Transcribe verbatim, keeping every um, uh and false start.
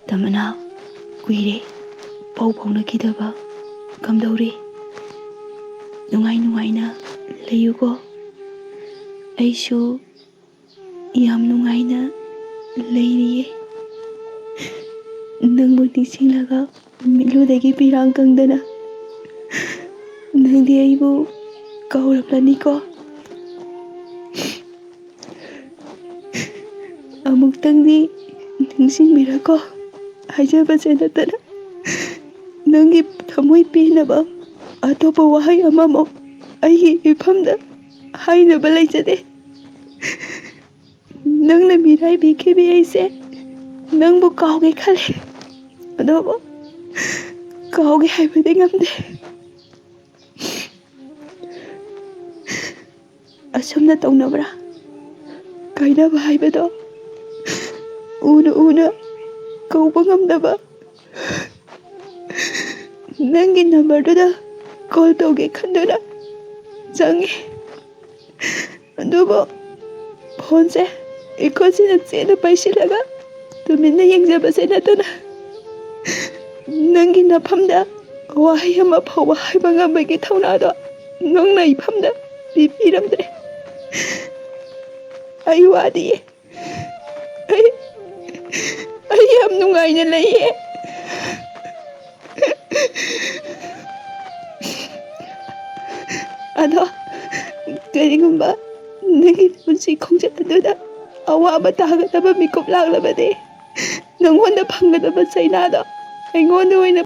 ꯇꯃꯟꯅꯥ, ꯀꯨꯏꯔꯦ ꯄꯥꯎ ꯐꯥꯎꯅꯈꯤꯗꯕ꯫ ꯀꯝꯗꯧꯔꯤ? ꯅꯨꯡꯉꯥꯏ ꯅꯨꯡꯉꯥꯏꯅ ꯂꯩꯌꯨꯀꯣ꯫ ꯑꯩꯁꯨ ꯌꯥꯝ ꯅꯨꯡꯉꯥꯏꯅ ꯂꯩꯔꯤꯌꯦ꯫ ꯅꯪꯕꯨ ꯅꯤꯡꯁꯤꯡꯂꯒ ꯃꯤꯠꯂꯨꯗꯒꯤ ꯄꯤꯔꯥꯡ ꯀꯪꯗꯅ꯫ ꯅꯪꯗꯤ ꯑꯩꯕꯨ ꯀꯥꯎꯔꯝꯂꯅꯤꯀꯣ꯫ ꯑꯃꯨꯛꯇꯪꯗꯤ ꯅꯤꯡꯁꯤꯡꯕꯤꯔꯀꯣ꯫ ꯍꯥꯏꯖꯕꯁꯦ ꯅꯠꯇꯅ ꯅꯪꯒꯤ ꯊꯃꯣꯏ ꯄꯦꯟꯅꯕ ꯑꯇꯣꯞꯄ ꯋꯥꯍꯩ ꯑꯃꯃꯨꯛ ꯑꯩꯒꯤ ꯏꯐꯝꯗ ꯍꯥꯏꯅꯕ ꯂꯩꯖꯗꯦ꯫ ꯅꯪꯅ ꯃꯤꯔꯥꯏꯕꯤꯈꯤꯕꯤ ꯑꯩꯁꯦ ꯅꯪꯕꯨ ꯀꯥꯎꯒꯦ ꯈꯜꯂꯦ, ꯑꯗꯨꯕꯨ ꯀꯥꯎꯒꯦ ꯍꯥꯏꯕꯗꯤ ꯉꯝꯗꯦ꯫ ꯑꯁꯨꯝꯅ ꯇꯧꯅꯕ꯭ꯔꯥ? ꯀꯥꯏꯅꯕ ꯍꯥꯏꯕꯗꯣ ꯎꯅ ꯎꯅ ꯀꯧꯕ ꯉꯝꯗꯕ꯫ ꯅꯪꯒꯤ ꯅꯝꯕꯔꯗꯨꯗ ꯀꯣꯜ ꯇꯧꯒꯦ ꯈꯟꯗꯨꯅ ꯆꯪꯉꯤ, ꯑꯗꯨꯕꯨ ꯐꯣꯟꯁꯦ ꯏꯈꯨꯠꯁꯤꯅ ꯆꯦꯠꯅ ꯄꯩꯁꯤꯜꯂꯒ ꯇꯨꯃꯤꯟꯅ ꯌꯦꯡꯖꯕꯁꯦ ꯅꯠꯇꯅ ꯅꯪꯒꯤ ꯅꯐꯝꯗ ꯋꯥꯍꯩ ꯑꯃ ꯐꯥꯎꯕ ꯍꯥꯏꯕ ꯉꯝꯕꯒꯤ ꯊꯧꯅꯥꯗꯣ ꯅꯪꯅ ꯏꯐꯝꯗ ꯄꯤꯕꯤꯔꯝꯗ꯭ꯔꯦ꯫ ꯑꯩ ꯋꯥꯗꯤꯌꯦ꯫ ꯑꯩ, ꯑꯩ ꯌꯥꯝ ꯅꯨꯡꯉꯥꯏꯅ ꯂꯩꯌꯦ꯫ ꯑꯗꯣ ꯀꯔꯤꯒꯨꯝꯕ ꯅꯪꯒꯤ ꯄꯨꯟꯁꯤ ꯈꯣꯡꯆꯠ ꯑꯗꯨꯗ ꯑꯋꯥꯕ ꯇꯥꯒꯗꯕ ꯃꯤꯀꯨꯞ ꯂꯥꯛꯂꯕꯗꯤ, ꯅꯪꯉꯣꯟꯗ ꯐꯪꯒꯗꯕ ꯆꯩꯅꯥꯗꯣ ꯑꯩꯉꯣꯟꯗ ꯑꯣꯏꯅ